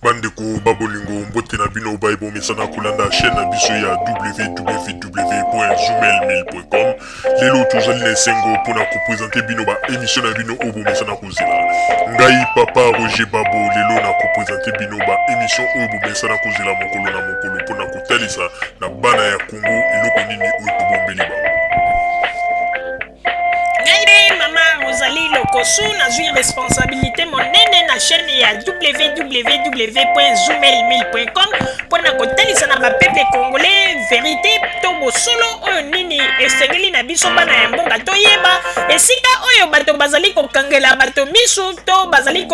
Bandeko ba bolingo, mbote na bino baye bomesana kolanda chaîne na biso ya www.zoomail1000.com. Lelo tozali na esengo mpona kopresente bino ba émission na bino oyo bomesana kozela. Ngai papa Roger Babo lelo na kopresente bino ba émission oyo bomesana kozela mokolo na mokolo mpona kotalisa na bana ya Congo eloko nini oyo tobombeli bango. Ngai nde mama Rosalie Lokosu, nazwi responsabilité monene na chaîne ya www.zoomail1000.com mpo na kotalisa na bapeuple congolais verité to bosolo oyo nini esengeli na biso bana ya mboka toyeba esika oyo bato bazali kokangela bato misu to bazali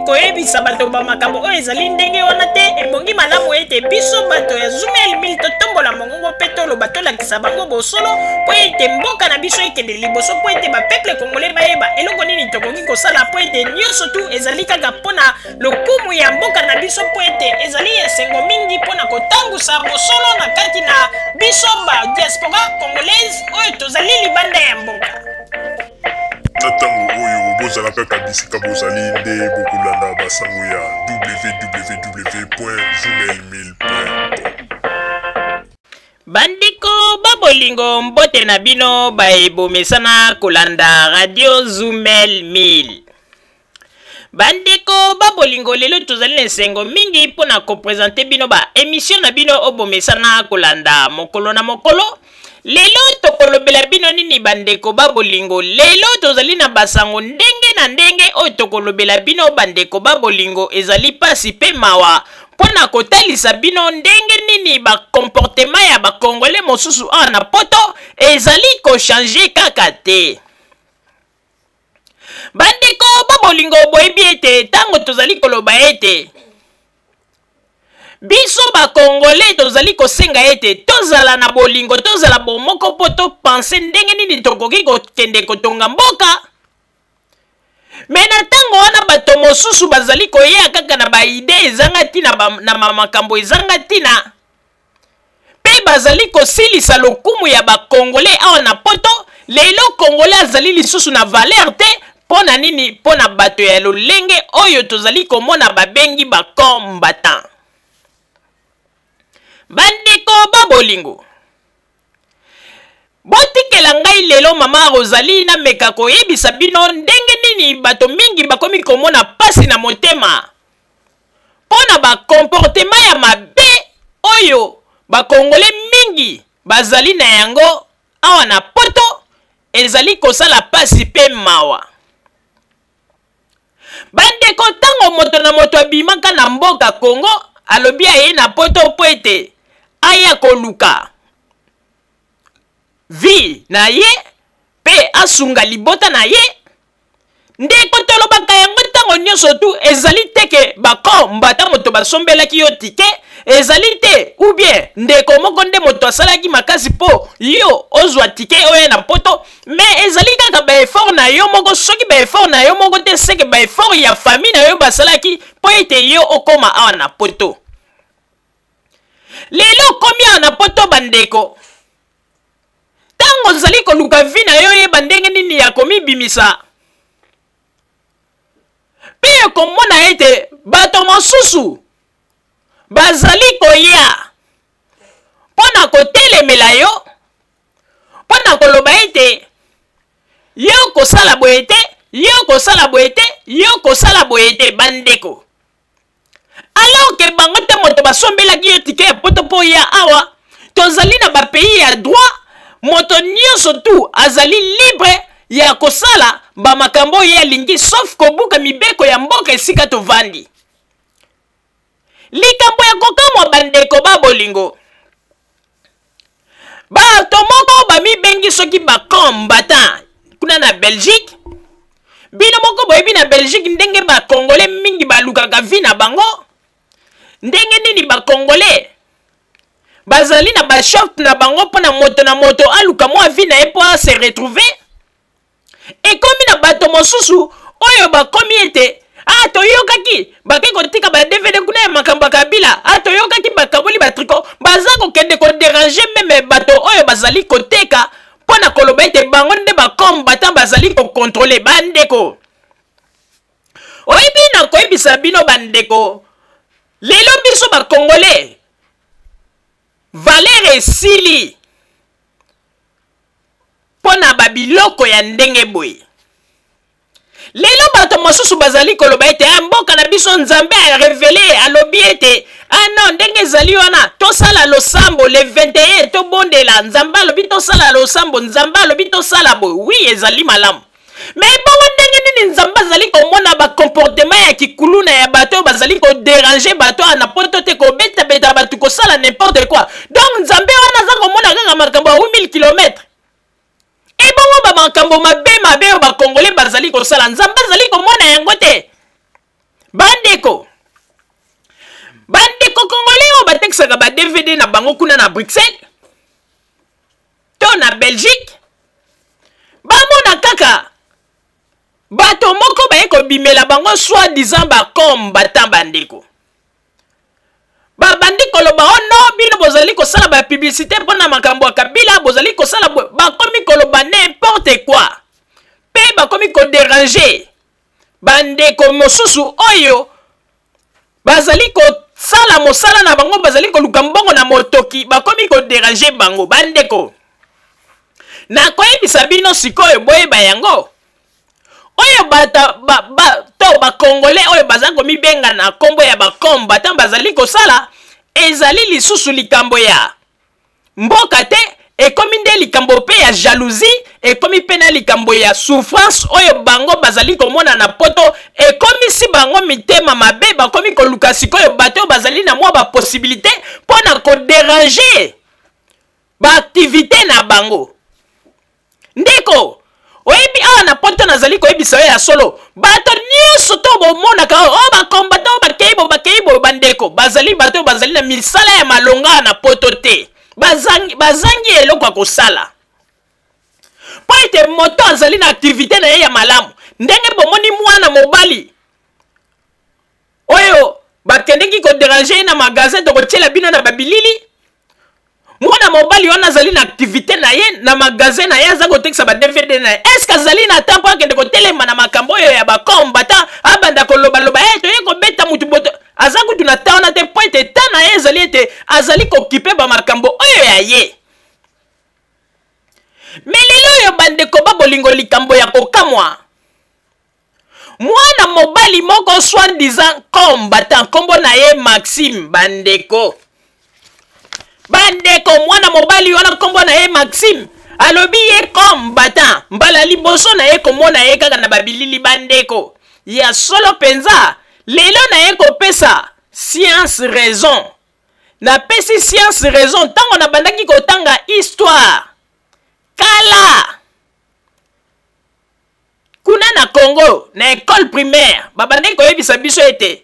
koyebisa bato bamakambo oyo ezali ndenge wana te. Ebongi malamu ete biso bato ya Zoomail 1000 totombola mongongo mpe toloba, tolakisa bango bosolo mpo ete mboka na biso ekende liboso, mpo ete bapeuple congolais bayeba eloko nini tokoki kosala, mpo ete nyonso tu ezali kaka mpo na lokumu ya mboka na biso, mpo ete ezali esengo mingi mpo na kotangusa bosolo na kati na biso ba diaspora congolaise oyo tozali libanda ya mboka. Na ntango oyo bozala kaka bisika bozali nde bokolanda basango ya www.zoomail1000.com. Bandeko ba bolingo, mbote na bino baye bomesana kolanda radio Zumel 1000. Bandeko ba bolingo, lelo tozali na esengo mingi mpo na kopresente bino ba emission na bino oyo bomesana kolanda mokolo na mokolo. Lelo tokolobela bino nini bandeko ba bolingo? Lelo tozali na basango ndenge na ndenge oyo tokolobela bino bandeko ba bolingo. Ezali pasi pe mawa mpo na kotalisa bino ndenge nini ba comportement ya ba congolais mosusu awa na poto ezali kochange kaka te. Bandeko ba bolingo, boyebi ete ntango tozali koloba ete biso bakongole tozali kosenga ete tozala na bolingo, tozala bomoko mpo topense ndenge nini tokoki kokende kotonga mboka. Me na ntango wana bato mosusu bazali koya kaka na baide ezanga ntina, na makambo ezanga ntina, mpe bazali kosilisa lokumu ya bakongole awa na poto. Lelo kongole azali lisusu na valeur te. Mpo na nini? Mpo na bato ya lolenge oyo tozali komona babengi bacombattant. Bandeko ba bolingo, botikela ngai lelo mama Rosalie nameka koyebisa bino ndenge nini bato mingi bakomi komona pasi na motema mpo na bakomportema ya mabe oyo bakongole mingi bazali na yango awa na poto. Ezali kosala pasi mpe mawa. Bandeko, ntango moto na moto abimaka na mboka Congo, alobi aye na poto mpo ete aya koluka vie na ye mpe asunga libota na ye. Ndeko, tolobaka yango ntango nyonso tu, ezali te ke bako mbata moto basombelaki yo tike, ezali te ou bien ndeko moko nde moto asalaki makasi mpo yo ozwa tike oya na poto, me ezali kaka baeffort na yo moko. Soki baeffort na yo moko te, seke baeffort ya famille na yo basalaki mpo ete yo okoma awa na poto. Lelo okomi awa na poto bandeko, ntango ozali koluka vi na yo, oyeba ndenge nini ya komibimisa, mpe okomona ete bato mosusu bazali koya mpo na kotelemela yo, mpo na koloba ete yo kosala boye te, yo kosala boye te, yo kosala boye te. Bandeko, alors ke bango te moto basombelaki yo tike ya poto mpo ya awa, tozali na bapays ya droit, moto nyonso tu azali libre ya kosala bamakambo oyo ye alingi, sauf kobuka mibeko ya mboka esika tovandi. Likambo ya kokamwa bandeko ba bolingo, bato moko bamibengi soki bacombattant kuna na Belgique. Bino moko boyebi na Belgique ndenge bakongole mingi balukaka vi na bango, ndenge nini bakongole bazali na bashop na bango mpo na moto na moto aluka mwa vi na ye mpo ase retrouver. Ekomi na bato mosusu oyo bakomi ete ah, toyokaki bake kotika ba DVD kuna ya makambo ya Kabila, ah, toyokaki bakaboli batriko, baza kokende koderange meme bato oyo bazali koteka mpo na koloba ete bango nde bakombatan bazali kokontrole. Bandeko, oyebi, nakoyebisa bino bandeko, Lelo biso ba congolais valeur esili mpo na babiloko ya ndenge boye. Lelo bato mosusu bazali koloba ete ah, mboka na biso Nzambe arevele, alobi ete ah non, ndenge ezali wana tosala losambo le 21, tobondela Nzambe alobi tosala losambo, Nzambe alobi tosala boye. Oui, ezali malamu. Me bongo ndenge nini Nzambe azali komona bacomportement ya kikuluna ya bato oyo bazali koderange bato awa na poto te, kobetabeta bato, kosala n'importe quoi? Donc Nzambe wana aza komona kaka makambo ya 8000 km. Ebongo ba makambo mabe mabe oyo bakongole bazali kosala, Nzambe azali komona yango te? Bandeko, bandeko kongole oyo batekisaka ba DVD na bango kuna na Bruxelles to na Belgique, bamona kaka bato moko baye kobimela bango soi disant bacombattant. Bandeko babandi koloba o oh no, bino bozali kosala ba publicité mpo na makambo ya Kabila, bozali kosala boye. Bakomi koloba n'importe quoi mpe bakomi koderange bandeko mosusu oyo bazali kosala mosala na bango, bazali koluka mbongo na motoki, bakomi koderange bango. Bandeko, nakoyebisa bino sikoyo, boyeba yango oyo bata ba, ba, to bakongole oyo baza komibenga na nkombo ya bakombatan bazali kosala, ezali lisusu likambo ya mboka te, ekomi nde likambo mpe ya jalousie, ekomi mpe na likambo ya souffrance oyo bango bazali komona na poto, ekomisi bango mitema mabe. Bakomi koluka sikoyo bato oyo bazali na mwa baposibilité mpo na koderange baaktivité na bango. Ndeko, oyebi awa na poto, nazali koyebisa yo ya solo, bato nyonso to bomonaka oyo oh, bakombata oyo bakei bo bakei boyo, bandeko, bazali bato oyo bazali na misala ya malonga na poto te. Bazangi, bazangi eloko ya kosala, mpo ete moto azali na aktivite na ye ya malamu. Ndenge bomoni mwana mobali oyo bakendeki koderange ye na magasin, tokotiela bino na babilili. Mwana mobali wana azali na activité na ye na magasin na ye, aza kotekisa ba DVD na ye. Est-ce azali na temps mpo akende kotelema na makambo oyo ya bakombata, abanda kolobaloba e toye kobeta mutu boto? Aza kutu na temps wana te, mpo ete temps na ye ezali ete azali kokipe bamakambo oyo ya ye. Me lelo oyo, bandeko ba bolingo, likambo ya kokamwa, mwana mobali moko soi-disant combattant, nkombo na ye Maxime. Bandeko, bandeko, mwana mobali wana nkombo na ye Maxime, alobi ye combattant. Mbala liboso na ye komona ye kaka na babilili, bandeko, ya solo mpenza, lelo na ye kopesa science raison. Napesi science raison ntango nabandaki kotanga histoire kala kuna na Congo, na école primaire, babandaki koyebisa biso ete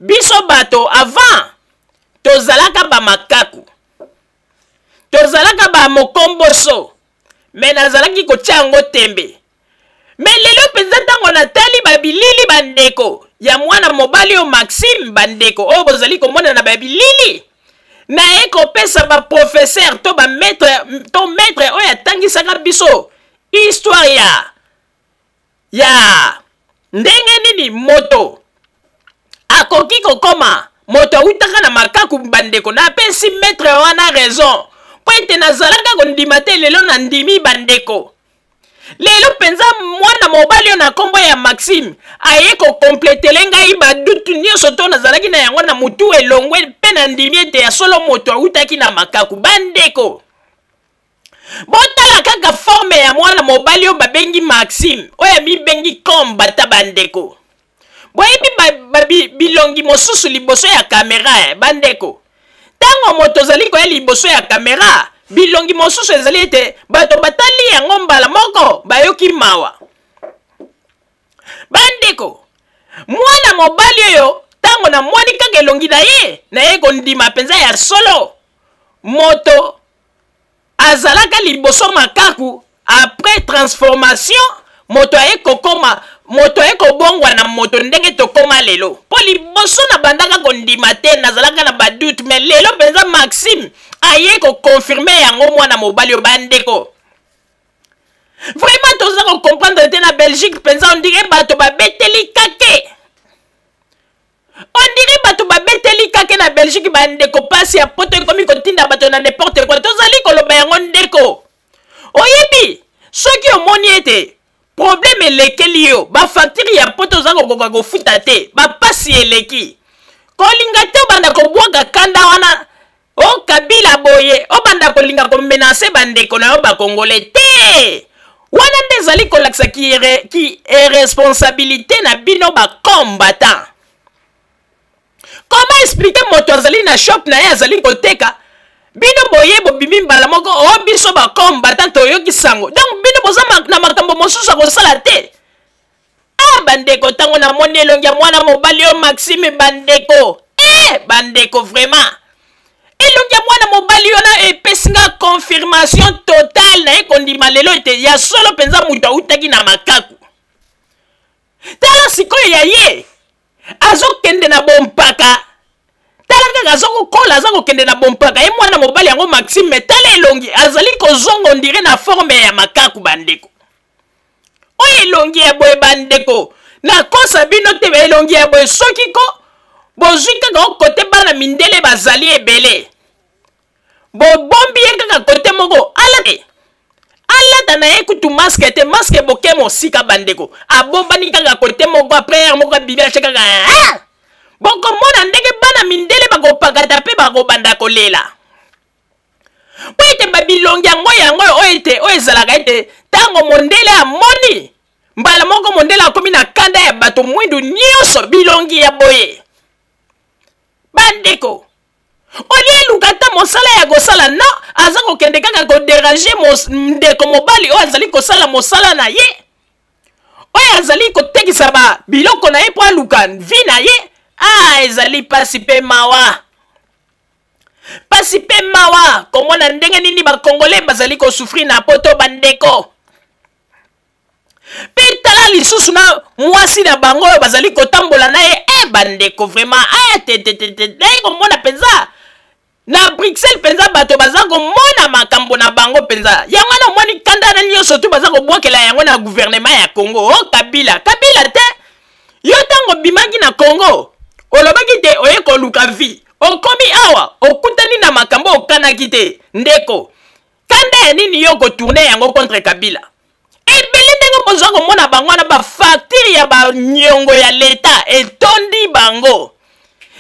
biso bato avant tozalaka bamakaku, tozalaka bamokomboso. Me nazalaki kotia yango tembe. Me lelo mpenza, ntango natali babilili, bandeko, ya mwana mobali oyo Maxime, bandeko oyo bozali komona na babilili, naye kopesa baprofesseur to bamaître to maître oyo atangisaka biso histoire ya ndenge nini moto akoki kokoma moto awutaka na makaku. Bandeko, napesi maître wana raison, mpo ete nazalaka kondima te, lelo nandimi. Bandeko, lelo mpenza mwana mobali oyo na nkombo ya Maxime aye kokompletele ngai badutu nyonso to nazalaki na yango na motu elongwe, mpe nandimi ete ya solo moto awutaki na makaku. Bandeko, botala kaka forme ya mwana mobali oyo babengi Maxime, oyo amibengi kombata. Bandeko, boyebi ba, bilongi mosusu liboso ya kamera, eh, bandeko, ntango moto ozali koya liboso ya kamera, bilongi mosusu ezali ete bato batali yango mbala moko bayoki mawa. Bandeko, mwana mobali oyo, ntango namoni kaka elongi na ye, naye kondima mpenza ya solo moto azalaka liboso makaku, après transformation moto aye kokoma moto, aye kobongwa na moto ndenge tokoma lelo. Mpo liboso nabandaka kondima te, nazalaka na badoute, mais lelo mpenza Maxime aye kokonfirme yango, mwana mobali oyo. Bandeko, vraiment toza kocomprendre te. Na Belgique mpenza, on dirait bato babeteli kake, on dirait bato babeteli. Belgique. Bandeko, pasi ya poto ekomi kotinda bato na n'importe quoi. Tozali koloba yango, ndeko. Oyebi, soki omoni ete problème elekeli yo, bafacture ya poto oza kokoka kofuta te, bapasi eleki, kolinga te obanda kobwaka kanda wana o Kabila boye, obanda kolinga komenacer bandeko na yo bakongole te. Wana nde ezali kolakisa ki irresponsabilité na bino bacombattant. Comment expliquer moto azali na shop na ye, azali koteka, bino boye bobimi mbala moko o biso bacombattant toyoki sango? Donc bino boza na makambo mosusu ya kosala te? Ah, bandeko, ntango namoni elongi ya mwana mobali oyo Maxime, bandeko, bandeko, vraiment, elongi ya mwana mobali wana epesi nga confirmation totale na ye kondima lelo ete ya solo mpenza moto autaki na makaku. Tala sikoyo ya ye azokende na bompaka. Tala kaka, aza kokola, aza kokende na bompaka. Ye mwana mobali yango Maxime, tala elongi, azali kozonga on dirait na forme ya makaku. Bandeko, oyo elongi ya boye, bandeko, nakosa bino te, elongi ya boye, soki ko bozwi kaka okote bana mindele bazali ebele, bobombi ye kaka kote moko, alate alata na ye kutu masque te, masque boke mosika. Bandeko, abombani kaka kote moko, après moko abibi, atie kaka ah! Bokomona ndenge bana mindele bakopakata mpe bakobanda kolela, mpo ete babilongi yango yango oyo ete oyo ezalaka ete ntango mondele amoni, mbala moko mondele akomi na kanda ya bato mwindu nyonso, bilongi ya boye. Bandeko, au lieu eluka ata mosala ya kosala, no, aza kokende kaka kodéranger ndeko mobali oyo azali kosala mosala na ye, oyo azali kotekisa ba biloko na ye mpo aluka vie na ye. Ah, ezali pasi mpe mawa, pasi mpe mawa komona ndenge nini bakongole bazali kosouffrir na poto, bandeko. Mpe tala lisusu na mwasi na bango oyo bazali kotambola na ye. Bandeko, vraiment, te te te te, naye komona mpenza na Bruxelles mpenza bato baza komona makambo na bango mpenza. Yango wana omoni kanda na nyonso tu baza kobwakela yango na gouvernement ya Congo. O Kabila, Kabila te. Yo ntango obimaki na Congo, olobaki te oye koluka vie. Okomi awa, okutani na makambo okanaki te. Ndeko, kanda ya nini yo kotourner yango contre Kabila? Ebele ndenge bozwa komona bango wana, bafacture ya baniongo ya leta etondi bango.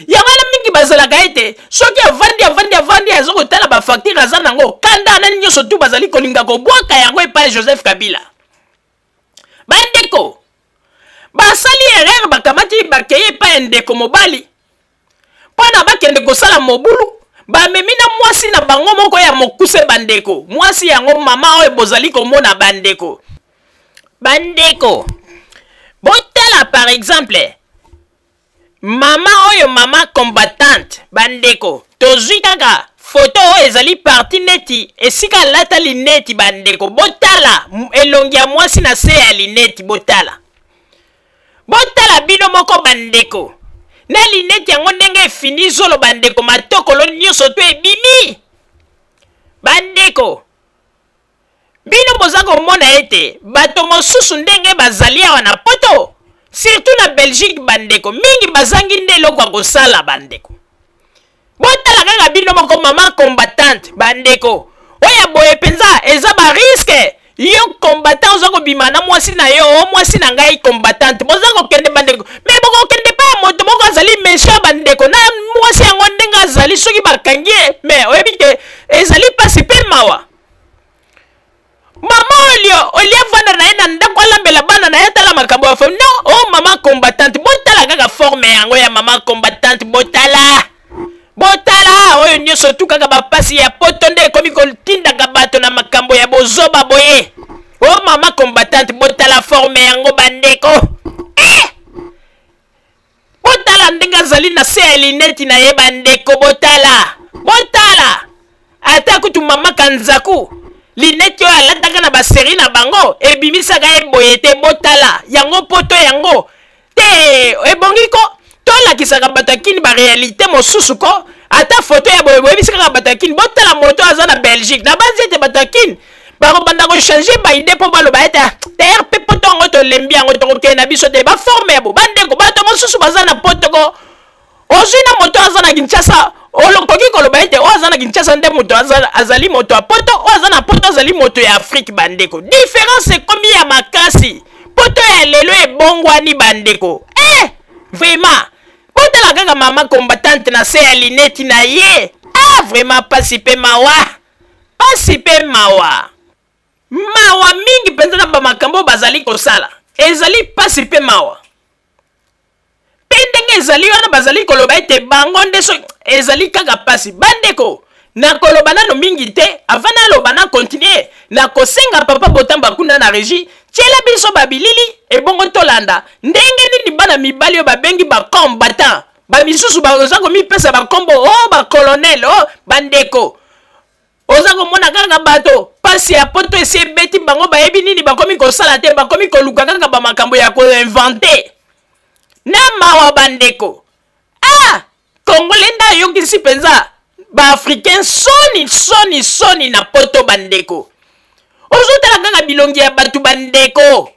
Yango wana mingi bazalaka ete soki avandi, avandi, avandi, aza kotala bafacture aza nango, kanda na nyonso tu bazali kolinga kobwaka yango epai Joseph Kabila. Bandeko, basali erreur, bakamati, bakei epai ya ndeko mobali mpo na bakende kosala mobulu, bamemi na mwasi na bango moko ya mokuse. Bandeko, mwasi yango, mama oyo bozali komona, bandeko, bandeko, botala par exemple mama oyo, mama combattante. Bandeko, tozwi kaka foto oyo ezali partie neti esika alata lineti. Bandeko, botala elongi ya mwasi na se ya lineti. Botala, botala bino moko, bandeko, na lineti yango ndenge efini zolo. Bandeko, matokolo nyonso to ebimi. Bandeko, bino boza komona ete bato mosusu ndenge bazali awa na poto, surtout na Belgique, bandeko, mingi bazangi nde eloko ya kosala. Bandeko, botala kaka bino moko mama combattante. Bandeko, oyo ya boye mpenza eza barisque. Yo combattant oza kobima na mwasi na yo, o mwasi na ngai combattante, boza kokende, bandeko, mais bokokende pa ya moto moko azali méchant. Bandeko, na mwasi yango ndenge azali, soki bakangi ye, mais oyebi te, ezali mpasi mpe mawa. Mama oyo, au lieu avanda na ye na ndako, alambela bana na ye, atala makambo ya famille, non, o oh, mama combattante. Botala kaka forme yango ya mama combattante. Botala, botala oyo nyonso tu kaka bapasi ya poto nde ekomi kotindaka bato na makambo ya bozoba boye. O oh, mama combattante, botala forme yango, bandeko, eh! Botala ndenge azali na se ya lineti na ye. Bandeko, botala, botala. Ata kutu mama Kanzaku, lineti oyo alataka na basérie na bango ebimisaka ye boye te. Botala yango, poto yango te ebongi ko tolakisaka bato ya kini baréalité mosusu ko. Ata foto ya boye boyebisi kaka bato ya kini, botala moto aza na Belgique. Nabanzi ete bato ya kini bakobanda kochanger baidées mpo baloba ete d'ailleurs mpe poto yango tolembi yango, tokokende na biso te. Baforme ya bo, bandeko, bato mosusu baza na poto ko ozwi na moto aza na Kinshasa. Okoki koloba ete oyo aza na Kinshasa nde moto azali moto ya poto, oyo aza na poto azali moto ya Afrique. Bandeko, différence ekomi ya makasi. Poto ya lelo ebongwani bandeko. Vraiment, botala kaka mama combattante na se ya lineti na ye. Vraiment pasi pe mawa, pasi pe mawa, mawa mingi mpenza na bamakambo bazali kosala. Ezali pasi pe mawa. Pe ndenge ezali wana bazali koloba ete bango nde so ezali kaka pasi. Bandeko, nakoloba nano mingi te, avant naloba na continuer, nakosenga papa Botamba kuna na régie, tiela biso babilili ebongo tolanda ndenge nini bana mibali oyo babengi ba combattant, ba misusu baza komipesa ba kombo, oh ba colonel, oh bandeko. Oza komona kaka bato pasi ya poto esi ebeti bango, bayebi nini bakomi kosala te, bakomi koluka kaka ba makambo ya koinventer. Na mawa bandeko. Congolais nde ayokisi mpenza ba africain soni soni soni na poto bandeko. Ozotala kaka bilongi ya bato bandeko.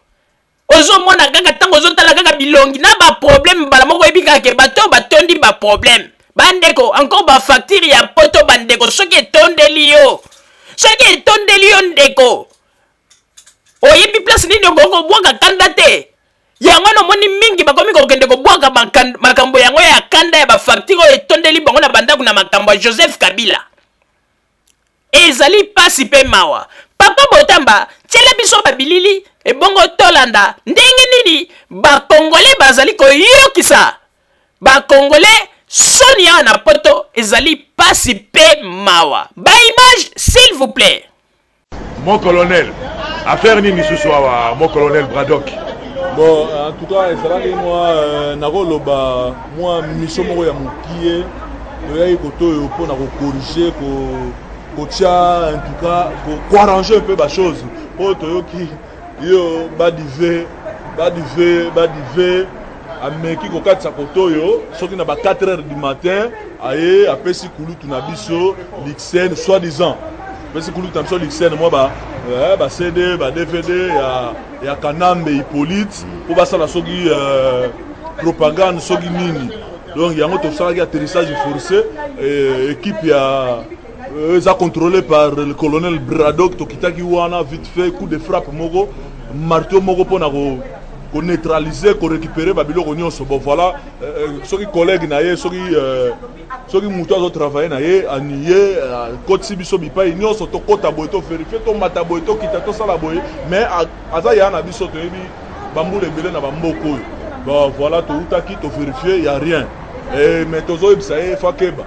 Ozomona kaka ntango ozotala kaka bilongi na ba problème, mbala moko oyebi kaka ke bato batondi ba problème. Bandeko, encore ba facture ya poto bandeko, soki etondeli yo, soki etondeli yo ndeko, oyebi place nini okoki kobwaka kanda te. Yango wana omoni mingi bakomi kokende kobwaka makambo yango ya kanda ya ba facture oyo etondeli bango na bandako na makambo ya Joseph Kabila. Ezali pasi pe mawa. Papa Botamba, tiela biso ba bilili ebongo tolanda ndenge nini ba Congolais bazali koyokisa ba Congolais soni awa na poto. Ezali pasi pe mawa. Ba image s'il vous plaît. Mon colonel, affaire nini susu awa, mon colonel Braddock? Bon, en tout cas, ezalaki mwa nakoloba mwa mission moko ya mokie toyaki koto oyo mpona kocorriger, kotia, en tout cas koarranger un peu ba chose mpo toyoki yo badive badive badive ameki kokatisa koto oyo soki na ba 4 heures du matin aye apesi kulutu na biso Lixen, soi-disant apesi kulutu na biso Lixen mwa ba CD ba DVD ya Kanambe Hippolyte mpo basala soki propagande soki nini. Donc yango tosalaki atterrissage forcé, équipe ya eza contrôlé par le colonel Braddock. Tokitaki wana vite fait, coup de frappe moko, marteau moko mpona ko neutraliser, ko récupérer ba biloko nyonso. Bon voilà, soki collègue na ye, soki moto azo travailler na ye aniye kotisi biso bipai nyonso, tokota boye, to vérifier, tomata boye, tokita, tosala boye, mais aza ya na biso, toyebi bambula ebele na bamboka oyo. Bon voilà, toutaki to vérifier, ya rien. Mais tozoyebisa ye fa keba,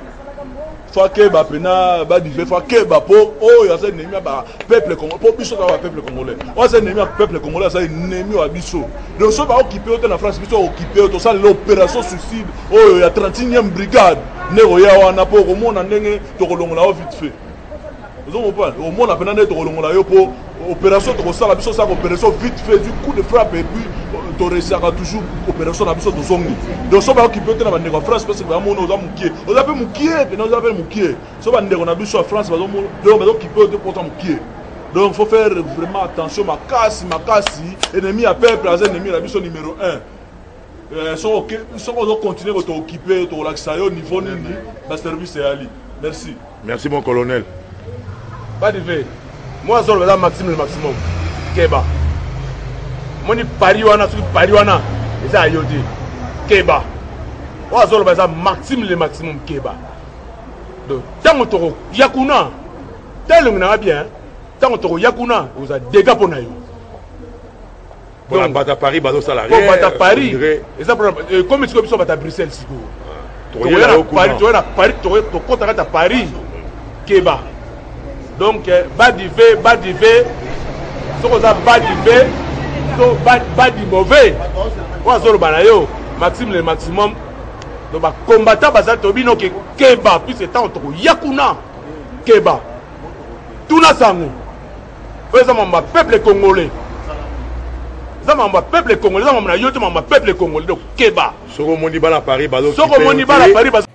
fa keba pena badive, fa keba po oyo aza ennemi ya ba peuple congolais, po biso toza ba peuple congolais. Oyo aza ennemi ya peuple congolais aza ennemi ya biso. Donc soki baokipe yo te na France, biso okipe yo, tosalela opération suicide oyo ya 31e brigade nde koya wana po okomona ndenge tokolongola yo vite fait. Ozo comprendre? Omona pena nde tokolongola yo po opération tokosala biso saka opération vite fait du coup de frappe, et puis toresaka toujours opération na biso tozongi. Donc soki baokipe te na bandeko ya France, parce que bamona oza mokie, oza mpe mokie pena, oza mpe mokie. So bandeko na biso ya France bazomona, donc bazokipe yo te po oza mokie. Donc faut faire vraiment attention makasi makasi, ennemi ya peuple aza ennemi na biso numéro 1. Soki ozo continuer ko t'occuper, tokolakisa yo niveau nini ba service eyali. Merci. Merci mon colonel. Badive, moi zolo la maximum le maximum. Keba. Moni Paris wana, soki Paris wana eza yo te. Keba. Moi zolo baza maximum le maximum keba. Donc tango toko ya kuna, tellement na bien, tango toko ya kuna, oza dégâts pona yo. Pour bata Paris bazo sala rien. Pour bata Paris, eza pour comme sikoyo biso bata Bruxelles sikoyo. Tokoya na Paris, tokoya na Paris, tokoya tokota kata Paris. Keba. Donc badive, badive, soko za badive, to badi mauvais. Oyo azoloba na yo, maxime le maximum. Donc ba combattant baza to bino ke keba puisque tant tokoya kuna. Keba. Tuna sango. Oyo eza mambo ya peuple congolais. Eza mambo ya peuple congolais, eza mambo na yo te, mambo ya peuple congolais. Donc keba. Soko omoni bana Paris bazo Soko omoni bana Paris bazo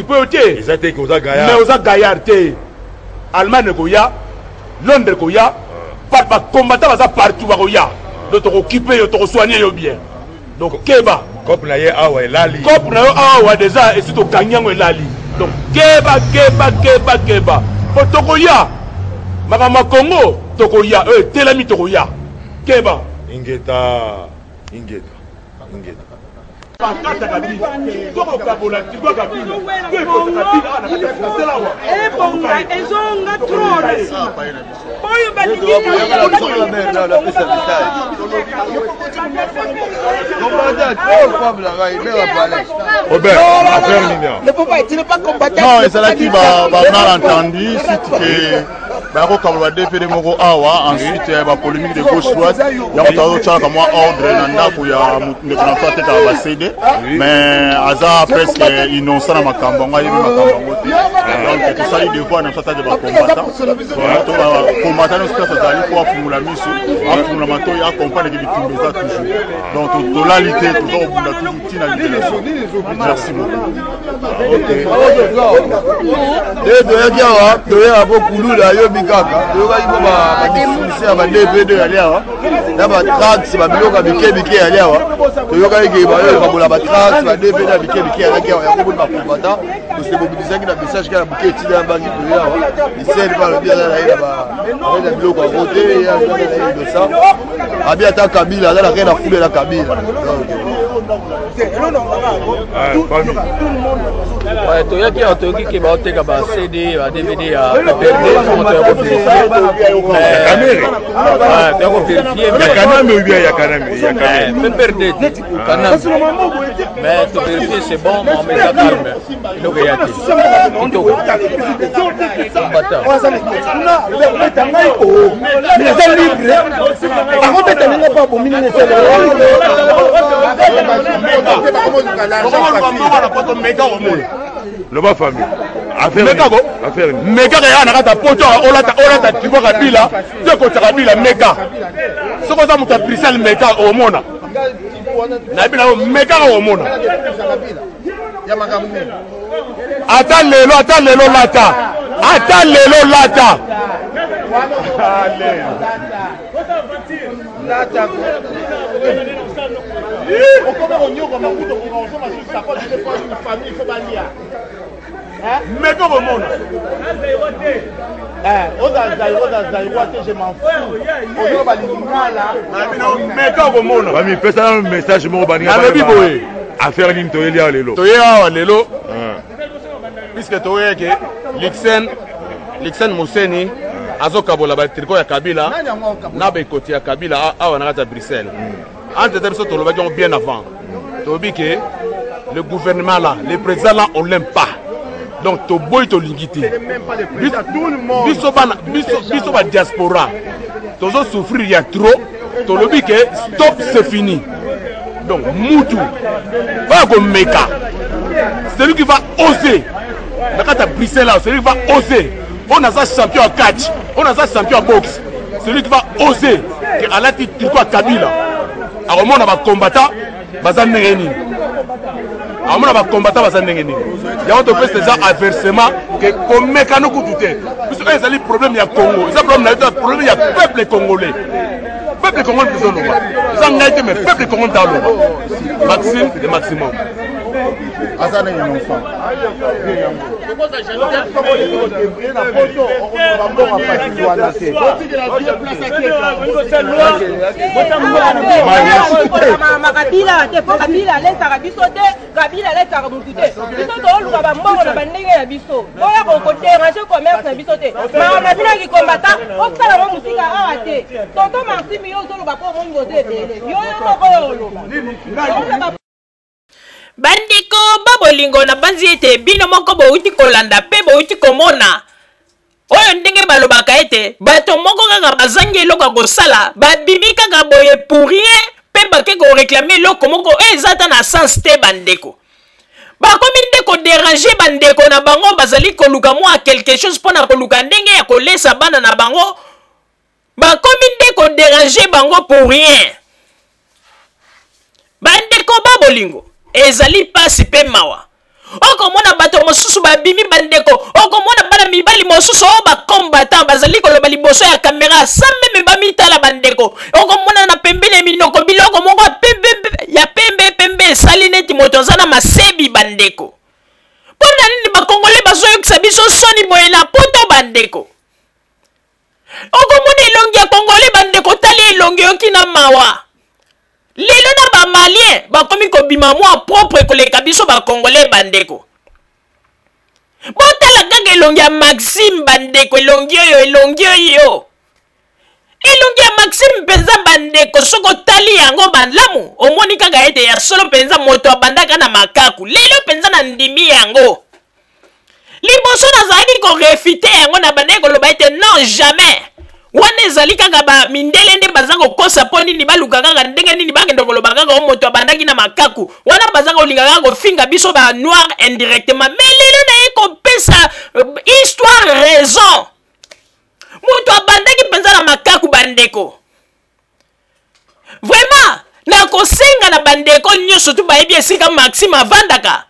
Tokokipe yo te. Eza te ke oza gaillard. Mais oza gaillard te. Allemagne ekoya, Londres ekoya, ah. Ba combattants baza partout bakoya. Donc tokokipe yo, tokosoigne yo bien. Donc keba. Cop na ye awa elali. Cop na yo awa deja esi tokangi yango elali. Donc keba keba keba keba. Po tokoya. Makambo ya Congo tokoya. Oyo etelami tokoya. Keba. Ingeta. Ingeta. Ingeta. Bakata Kabila tokokabola tigwa Kabila to ekota Kabila awa na kati ya Bruxelles awa ebonga ezonga trop na nsima oyo balingi Non, ezalaki ba malentendu suite que bakokabola ba dvd moko awa ensuite eh, ba polémique de gauche droite yango tozotyalaka mwa ordre na ndako ya ndeko na biso atekaka ba cd mais aza presque innocent na makambo yango ayebi makambo yango te donc tosali devoir na biso atake bacombattant combattant nyonso place azali mpo afungola miso afungola matoi acomprendre ke bitumba eza toujours donc tolali te toza kobunda toujours ntina libération. Merci beaucoup. Nde toyaki awa, toyaka mpo kulula ayobi kaka toyokaki mpo badistribution ya badvd yali awa na batrax babiloko ya mike mike yali awa. Toyokaki ke bayokabola batrax, badvd ya mike mike yalaki awa. Yango boni bakombata tose mobilisaki na message kaka na buke etinda ya bangi. Toye awa lisele mpe alobi aza na ye na biloko yango te, ye aza na ye innocent. Abi ata Kabila aza na rien na fule na Kabila. Toyaki awa, toyoki ke baoteka ba CD, ba DVD ya PPRD. Somo toya koverifie, toya koverifie. Ya Kanambe ou bien ya Kanambe? Ya Kanambe, PPRD, Kanambe. Mais toverifie, c'est bon, mais eza calme, eloko eya te, kitoko, combattant. Naza libre, akobeta ninga mpo abomi nini. Loba famille. Meka ko meka kaya na kati ya poto, olata olata triko Kabila te, kota Kabila. Meka soki oza moto ya Bruxelles, meka omona. Nayebi na yo, meka kaka omona. Ata lelo, ata lelo lata, ata lelo lata. Meka komona. Oza Zaïrois, oza Zaïrois te, je m'en fous. Ozoloba lingala. Meka komona. Bami pesa nano message moko baninga. Nalobi boye. Affaire nini toyeli awa lelo? Toye awa lelo puisque toyeke Lixen, Lixen Moseni azokabola batriko ya Kabila na baekoti ya Kabila awa na kati ya Bruxelles. Entre temps, biso tolobaki yango bien avant, tolobi ke le gouvernement là, le président là, on l'aime pas. Donc toboyi, tolingi te. Biso bana, biso badiaspora tozosouffrir ya trop. Tolobi ke stop, c'est fini. Donc mutu oyo komeka, celui qui va oser na kati ya Bruxelles là, celui qui va oser, oyo naza champion ya catch, oyo naza champion ya boxe, celui qui va oser ke alati tricot ya Kabila, akomona bacombattant baza ndenge nini, akomona bacombattant baza ndenge nini. Yango topesi eza aversement ke komeka no kutu te. Biso oyo ezali problème ya Congo, eza problème na yo te, problème ya peuple congolais. Peuple congolais biso oloba, eza ngai te, mais peuple congolais nta aloba maxime de maximum. Aza na innocent. Kabila te, po Kabila alesaka biso te, Kabila alesaka mutu te. Biso tooluka bambongo na bandenge na biso, oya koderange commerce na biso te. Makambo na bino ya kikombata, osala ngo mosika awa te. Tonton Maxime, yo ozoloba mpo omoni boza ebele, yo yo moko oyo oloba. Bandeko ba bolingo, nabanzi ete bino moko bowuti kolanda mpe bowuti komona oyo ndenge balobaka ete bato moko kaka bazangi eloko ya kosala, babimi kaka boye pour rien mpe bake koreklame eloko moko oyo eza ata na sens te. Bandeko bakomi nde koderange bandeko na bango bazali koluka mwa quelque chose mpo na koluka ndenge ya kolesa bana na bango, bakomi nde koderange bango pour rien. Bandeko ba bolingo, ezali pasi mpe mawa. Okomona bato mosusu babimi bandeko, okomona bana mibali mosusu oyo bacombattant bazali koloba liboso ya kamera sans meme bamitala bandeko. Okomona na pembeni ya minoko biloko moko ya pembe ya pembe pembe esali neti moto aza na masebi bandeko. Mpo na nini bakongole bazoyokisa biso soni boye na poto bandeko? Okomona elongi ya kongole bandeko, tali elongi oyoki na mawa. Lelo na ba malien bakomi kobima mwa propre koleka biso ba congolais bandeko. Botala kaka elongi ya Maxime bandeko, elongi oyo, elongi oyo. Elongi ya Maxime mpenza bandeko, soki otali yango malamu omoni kaka ete ya solo mpenza moto abandaka na makaku. Lelo mpenza na ndimi yango. Liboso nazalaki ko refuter yango, na bandaki koloba ete non jamais. Wana ezali kaka ba mindele nde baza kokosa mpo nini baluka kaka ndenge nini bakende koloba kaka o moto abandaki na makaku. Wana baza kolinga kaka kofinga biso ba noir indirectement. Mais lelo naye kopesa histoire raison. Moto abandaki mpenza na makaku bandeko. Vraiment nakosenga na bandeko nyonso tu bayebi esika Maxime avandaka,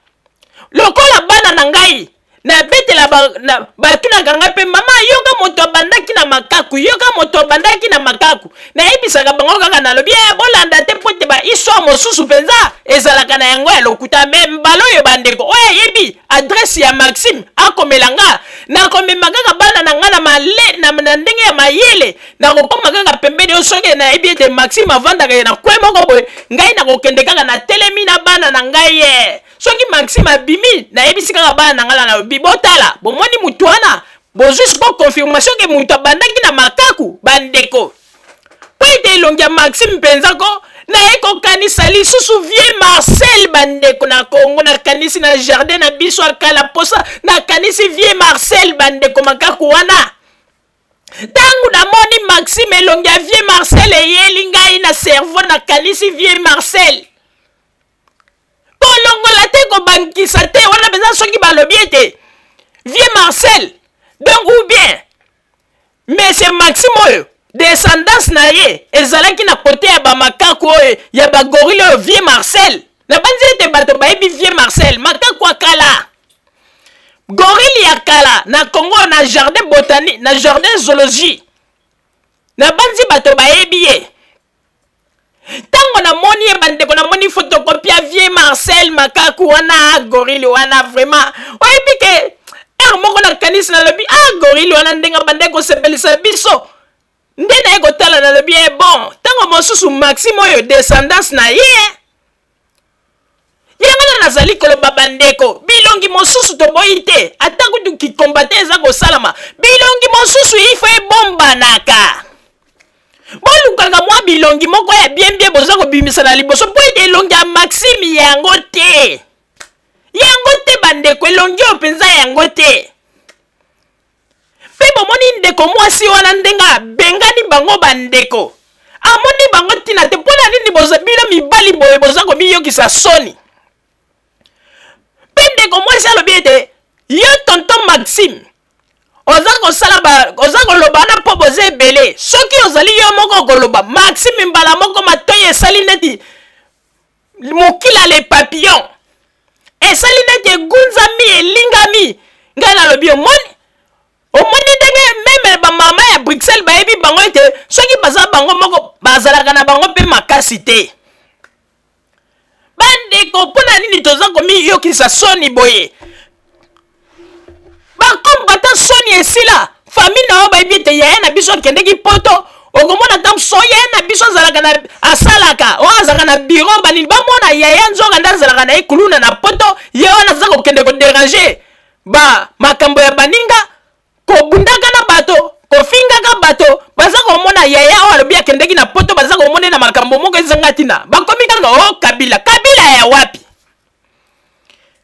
lokola bana na ngai nabetela ba, na, batunaka ngai mpe mama yoka moto abandaki na makaku, yoka moto abandaki na makaku. Nayebisaka bango kaka nalobi eh, bolanda te mpo ete ba histoire mosusu mpenza ezalaka na yango ya lokuta. Me mbala oyo bandeko oyo ayebi adresse ya Maxime akomela nga, nakomema kaka bana na nga na, male, na, na ndenge ya mayele. Nakokoma kaka pembeni oyo soki nayebi ete Maxime avandaka ye na kwe moko boye, ngai nakokende kaka natelemi na bana na ngai ye. Soki Maxime abimi, nayebisi kaka bana na ngai na nalobi botala, bomoni motu wana, bozwi sikoyo confirmation ke moto abandaki na makaku bandeko. Mpo ete elongi ya Maxime mpenza ko naye kokanisa lisusu vieux Marcel bandeko na Congo, nakanisi na jardin na biso ya kala posa, nakanisi vieux Marcel bandeko makaku wana. Ntango namoni Maxime, elongi ya vieux Marcel eyeli ngai na cerveau, nakanisi vieux Marcel. Kolongola te, kobankisa te, wana mpenza soki balobi ete vieux Marcel donc ou bien monsieur Maxime oyo descendance na ye ezalaki na kote ya bamakaku oyo ya bagorille oyo vieux Marcel. Nabanzi ete bato bayebi vieux Marcel, makaku ya kala, gorille ya kala na Congo, na jardin botanique, na jardin zoologie. Nabanzi bato bayebi ye. Ntango namoni ye bandeko, namoni photocopie ya vieux Marcel makaku wana, gorille wana, vraiment oyebi ke heure moko nakanisi nalobi ah, gorille wana ndenge abandaki kosepelisa biso, nde naye kotala nalobi eh, bon, ntango mosusu Maxime oyo descendance na ye. Yango wana nazali koloba bandeko, bilongi mosusu toboyi te, ata kutu kikombate eza kosalama, bilongi mosusu ifo ebombanaka. Bolukaka mwa bilongi moko ya bien bien boza kobimisa na liboso, mpo ete elongi ya Maxime yango te, yango te bandeko, elongi oyo mpenza yango te. Mpe bomoni ndeko mwasi wana ndenge abengani bango bandeko, amoni bango ntina te. Mpo na nini boza bino mibali boye boza komiyokisa soni? Mpe ndeko mwasi alobi ete yo tonton Maxime oza kosala ba, oza koloba wana mpo boza ebele. Soki ozali yo moko okoloba Maxime mbala moko matoi esali neti mokila le papillon, esali neti egunzami elingami. Ngai nalobi omoni, omoni ndenge meme bamama ya Bruxelles bayebi bango ete soki baza bango moko bazalaka na bango mpe makasi te. Bandeko, mpo na nini toza komiyokisa soni boye? Bakombata soni esila. Famille na yo bayebi ete yaya na biso akendeki poto, okomona ntango so yaya na biso azalaka na asalaka oyo azalaka na bureau banini bamona yaya nzoka nde azalaka na ye kuluna na poto, ye wana aza kokende koderange ba makambo ya baninga, kobundaka na bato, kofingaka bato. Baza komona yaya oyo alobi akendeki na poto, baza komona na makambo moko ezanga ntina, bakomi kaka o Kabila. Kabila ya wapi?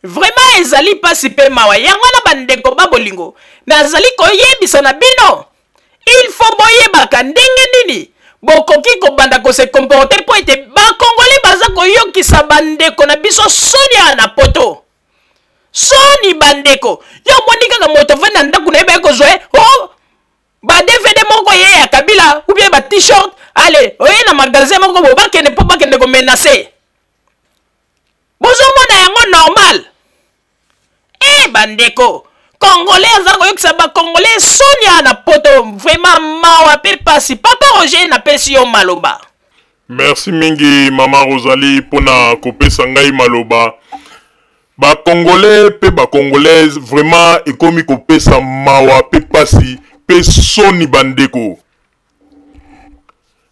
Vraiment ezali pasi pe mawa. Yango wana bandeko ba bolingo, nazali koyebisa na bino, il faut boyebaka ndenge nini bokoki kobanda ko se comporter mpo ete ba Congolais baza koyokisa bandeko na biso soni awa na poto. Soni bandeko, yo omoni kaka moto avandi na ndako na ye baye kozwa ye oh, ba DVD moko ye ya Kabila ou bien ba t-shirt, allez oye na magasin moko bo bakende mpo bakende ko menacer. Bozomona yango normal. Eh bandeko, Congolais aza koyokisa ba Congolais soni awa na poto, vraiment mawa pe pasi. Papa Roger, napesi yo maloba. Merci mingi mama Rosalie pona kopesa ngai maloba. Ba Congolais pe ba Congolaises vraiment ekomi kopesa mawa pe pasi pe soni bandeko.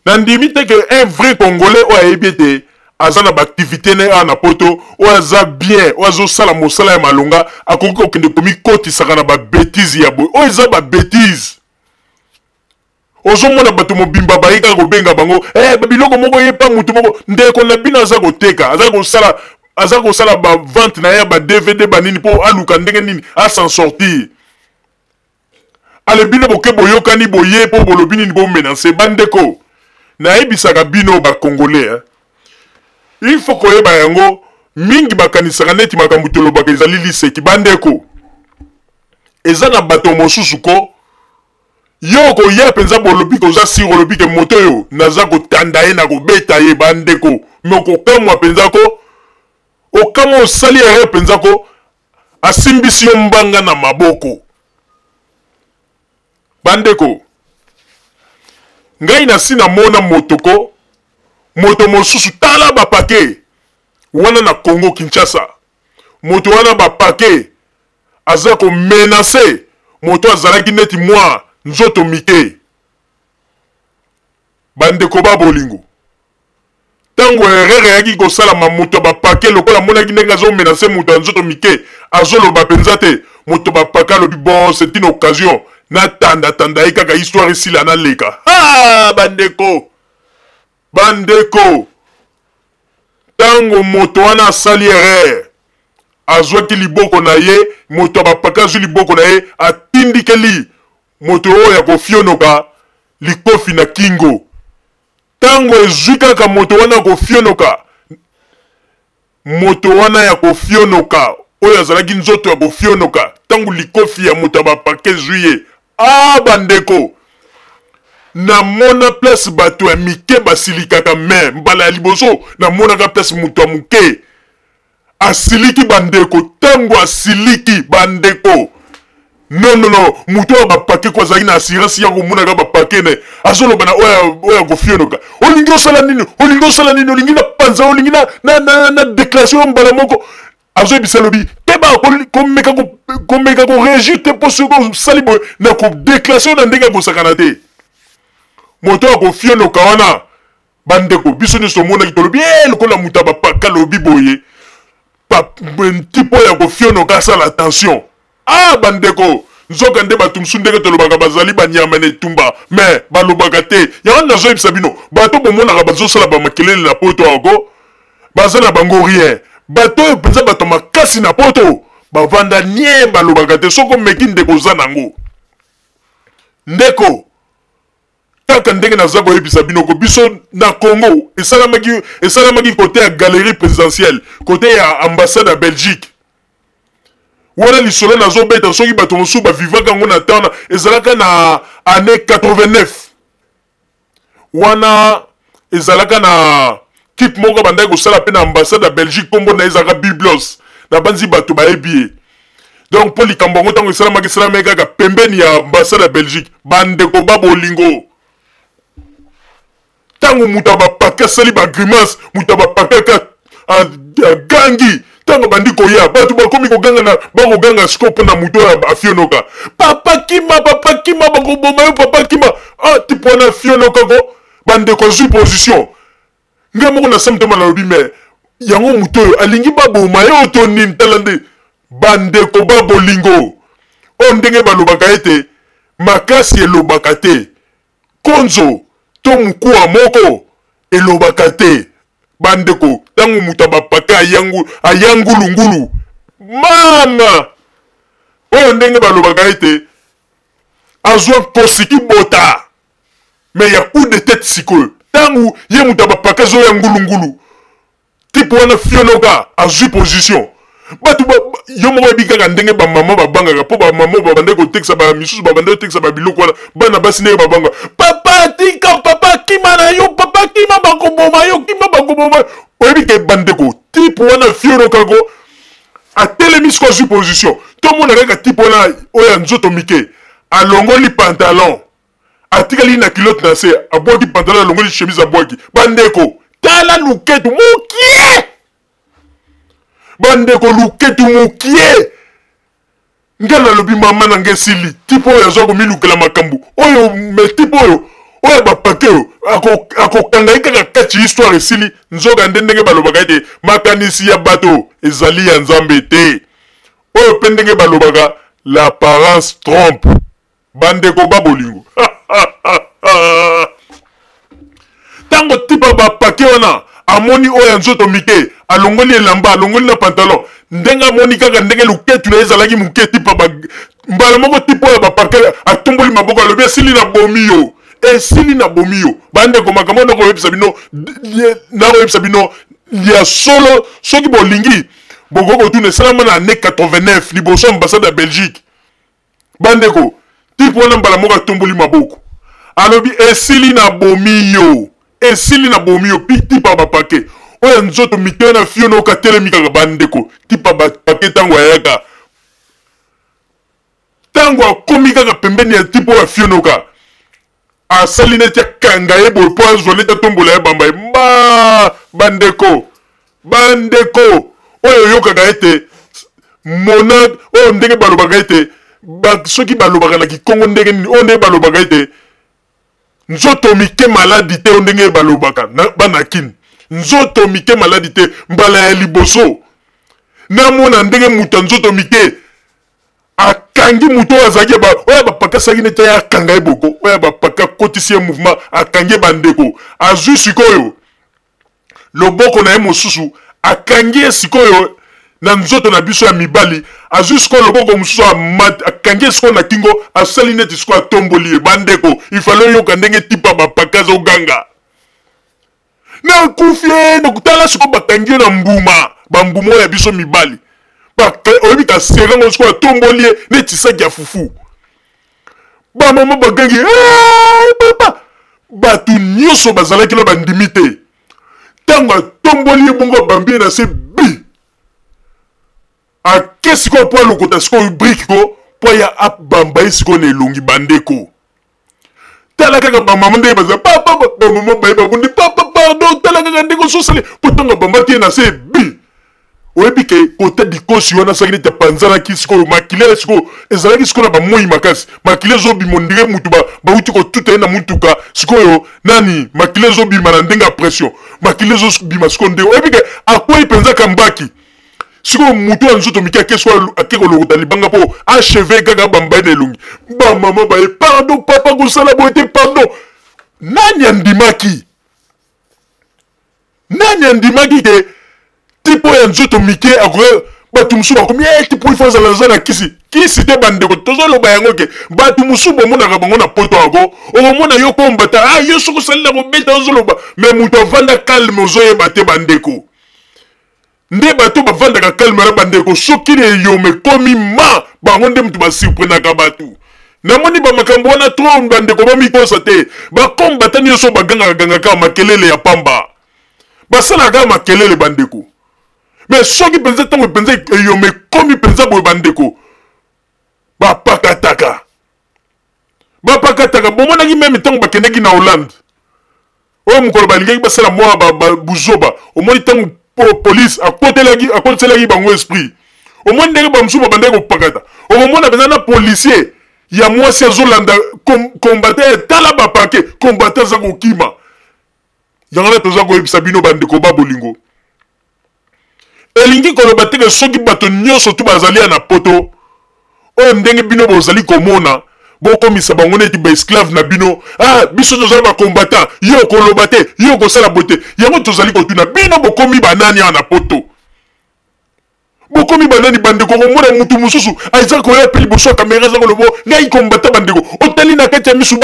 Nandimi te que un vrai Congolais oyo ayebi ete aza na ba activites na ye awa na poto, oyo aza bien, oyo azosala mosala ya malonga, akoki kokende komikotisaka na ba betises ya boye. Oyo eza ba betises. Ozomona bato mobimba baye kaka kobenga bango eh, biloko moko ye pa mutu moko ndeko na bino aza koteka, aza kosala aza kosala ba vente na ye ya ba DVD ba nini po aluka ndenge nini a s'en sortir. Ale bino boke boyokani boye po bolobi nini bo menacer bandeko. Nayebisaka bino ba Congolais hein. Il faut koyeba yango mingi bakanisaka neti makambo tolobaka ezali liseki bandeko. Eza na bato mosusu ko yo okoya mpenza bolobi ke oza sire olobi ke moto oyo naza kotanda ye na kobeta ye bandeko me okokamwa mpenza ko okamwa osali erreur mpenza ko asimbisi yo mbanga na maboko bandeko ngai nasi namona moto ko moto mosusu tala bapake wana na Congo Kinshasa moto wana bapake aza ko menacer moto azalaki neti mwa nzoto mike. Bandeko ba bolingo, ntango erreur eyaki kosalama, moto ya bapake lokola amonaki ndenge azo menacer moto ya nzoto mike, azoloba mpenza te, moto ya bapake alobi bon, c'est une occasion natanda-tanda ye kaka histoire esila naleka. Ha! Bandeko! Bandeko! Ntango moto wana asali erreur, azwaki liboko na ye, moto ya bapaka azwi liboko na ye, atindikeli moto oyo ya kofionoka likofi na kingo. Ntango ezwi kaka moto wana kofionoka, moto wana ya kofionoka oyo azalaki nzoto ya kofionoka, ntango likofi ya moto ya bapaka ezwi ye, ah bandeko, namona place bato ya mike basilikaka, me mbala ya liboso namonaka place moto ya moke asiliki bandeko. Ntango asiliki bandeko, non non non, moto oyo bapake ko azalaki na assurance ya komonaka bapake ne azoloba na oyo oyo akofionoka, olingi osala nini, olingi osala nini, olingi na panza, olingi na na na, na déclaration yo mbala moko. Azoyebisa lobi keba komeka komeka koreagir te, mpo soki osali boye na kodeklase yo na ndenge akosakana te. Moto oyo akofionoka wana bandeko, biso nyonso tomonaki, tolobi e lokola moto ya bapaka alobi boye, tipo ya kofionoka asala attention. Ah bandeko, nzoka nde bato mosusu ndenge tolobaka bazali banyama na etumba, me balobaka te. Yango nazoyebisa bino, bato bomonaka bazosala bamakelele na poto yango baza na bango rien. Bato oyo mpenza bato makasi na poto bavanda nie, balobaka te. Soki omeki ndeko, oza nango ndeko. Kaka ndenge naza koyebisa bino ko biso na Congo esalamaki, esalamaki kote ya galerie présidentielle, kote ya ambassade ya Belgique. Wana lisolo nazobeta, soki bato mosusu bavivaka yango na temps, ezalaka na année 89. Wana ezalaka na type moko abandaki kosala mpe na ambassade ya Belgique, nkombo na ye ezalaka Biblos, nabanzi bato bayebi ye. Donc mpo likambo yango ntango esalamaki, esalamaki kaka pembeni ya ambassade ya Belgique. Bandeko ba bolingo, ntango moto ya bapake asali bagrimace, moto ya bapake aka agangi, ntango abandi koya bato bakomi koganga na bakoganga sikoyo mpo na moto oyo afionoka, papa kima, papa kima, bakoboma yo, papa kima. Ah, tipo wana afionoka ko bandeko azwi position. Ngai moko na samtoma nalobi me yango moto oyo alingi baboma ye oyo to nini? Tala nde bandeko ba bolingo, oyo ndenge balobaka ete makasi elobaka te, konzo to mokuwa moko elobaka te. Bandeko, ntango moto abapaka ayangu, ayangulungulu mama oyo ndenge balobaka ete azwa nkosi kibota me ya coup de tete. Sikoyo ntango ye moto abapaka azoya ngulungulu, type wana fionoka azwi position. Bato yo moko oyebi kaka ndenge bamama babangaka, mpo bamama babandaki kotekisa ba misusu, babandaki kotekisa babiloko wana, bana basi ndenge babanga, papa tika, papa kima na yo, papa kima bakoboma yo, kima bakoboma yo. Oyebi ke bandeko, type wana fionokako atelemi siko azwi position. Tomona kaka type wana oyo ya nzoto mike alongoli pantalon, atikali na culotte na se, abwaki pantalon, alongoli chemise, abwaki. Bandeko, tala luketu mukie! Bandeko, luketu mukie! Nga nalobi mama na nga esili, type oyo azwa komilukela makambo oyo, mais type oyo oyo bapake oyo akokanga ye kaka kati, histoire esili. Nzoka nde ndenge balobaka ete makanisi ya bato ezali ya Nzambe te, oyo mpe ndenge balobaka l'apparence trompe. Bandeko ba bolingo, ntango tipa bapake wana amoni oyo ya nzoto mike alongoli elamba, alongoli na pantalon, ndenge amoni kaka ndenge luketu na ye ezalaki moke, tipa ba, mbala moko tipa oyo bapake atomboli maboko, alobi esili na bomi yo, esili na bomi yo. Bandeko, makambo nakoyebisa bino, nakoyebisa bino ya solo, soki bolingi bokoki kotuna, esalama na année 89 liboso ambassade ya Belgique. Bandeko, type wana mbala moko atomboli maboko, alobi esili na bomi yo, esili na bomi yo. Pi type ya bapake oyo nzoto mike na fiona okatelemi kaka. Bandeko, type ya bapake ntango ayaka, ntango akomi kaka pembeni ya type oyo ya fionoka, asali neti akanga ye boye mpo azwa neti atombola ye, bamba ye mba. Bandeko, bandeko, oyo oyokaka ete mona oyo ndenge balobaka ete ba, soki balobaka na kikongo ndenge nini, oyo ndenge balobaka ete nzoto mike maladi te, oyo ndenge balobaka na bana Kin, nzoto mike maladi te. Mbala ya liboso namona ndenge moto ya nzoto mike akangi moto oyo azalaki oyo bapakasaki neti ye, akanga ye boko oyo bapaka, akotisi ye mouvement, akangi ye. Bandeko, azwi sikoyo loboko na ye mosusu, akangi ye sikoyo na nzoto na biso ya mibali, azwi sikoyo loboko mosusu, akangi ye sikoyo na kingo, asali neti sikoyo atomboli ye. Bandeko, ifale oyoka ndenge tipa bapaka azoganga: nakufi ye! Tala sikoyo, bakangi yo na mbuma, bambuma oyo ya biso mibali, oyebi kaserango, sikoyo atomboli ye neti saki ya fufu. Bamama bagangi: papa! Bato nyonso bazalaki na bandimi te. Ntango atomboli ye bongo, abambi ye na se bi, ake sikoyo mpo alokota sikoyo brike ko mpo aya abamba ye sikoyo na elongi. Bandeko, tala kaka bamama ndenge baza, papa, bamama baye babundi: papa, pardon! Tala kaka ndenge ososali, mpo ntango abambaki ye na se bi, oyebi ke kota dikosi wana asalaki neti apanzanaki sikoyo makila, sikoyo ezalaki sikoyo na bamoi makasi, makila ezobima ondire mutu bauti kotuta ye na mutuka. Sikoyo nani, makila ezobima na ndenge ya pression, makila ezobima sikoyo ndenge oyebi ke akwei mpenza kambaki. Sikoyo moto ya nzoto mike ake sikoyo, ake kolokota libanga mpo acheve kaka abamba ye na elongi. Bamama baye: pardon papa, kosala boye te, pardon! Nani andimaki? Nani andimaki ke tipo ya nzoto mike akoki? Bato mosusu bakomi e tipo ifo azala aza na kisi, kisi te. Bandeko, tozoloba yango ke bato mosusu bomonaka bango na poto yango, okomona yo kombata, ah, yo soki osali na kobeta, ozoloba, me moto avanda calme, ozoyeba te. Bandeko, nde bato bavandaka calme na bandeko, soki eyoma ekomi ma bango nde moto basurprenaka bato. Namoni bamakambo wana trop. Bandeko, bamikosa te, bakombata nyonso bagangaka gangaka makelele ya pamba, basalaka kaka makelele, bandeko. Me soki mpenza ntango mpenza eyoma ekomi mpenza boye, bandeko, bapakataka, bapakataka. Bomonaki meme ntango bakendaki na Hollande, oyo mokolo balingaki basala mwa buzoba, omoni ntango police akotelaki, akotiselaki bango esprit, omoni ndenge bamosusu babandaki kopakata. Okomona mpenza na policier ya mwasi azolanda combattant, tala bapake, combattant aza kokima. Yango wana toza koyebisa bino, bandeko ba bolingo, elingi koloba te ke soki bato nyonso tu bazali ya na poto oyo ndenge bino bozali komona, bokomisa bango neti baesclave na bino. Ah, biso tozali bacombattant, yo okoloba te, yo okosala boye te. Yango tozali kotuna bino: bokomi banani awa na poto? Bokomi banani, bandeko? Komona mutu mosusu aza koya mpe liboso ya kamera, aza koloba ngai kombata. Bandeko, otali na kati ya misu,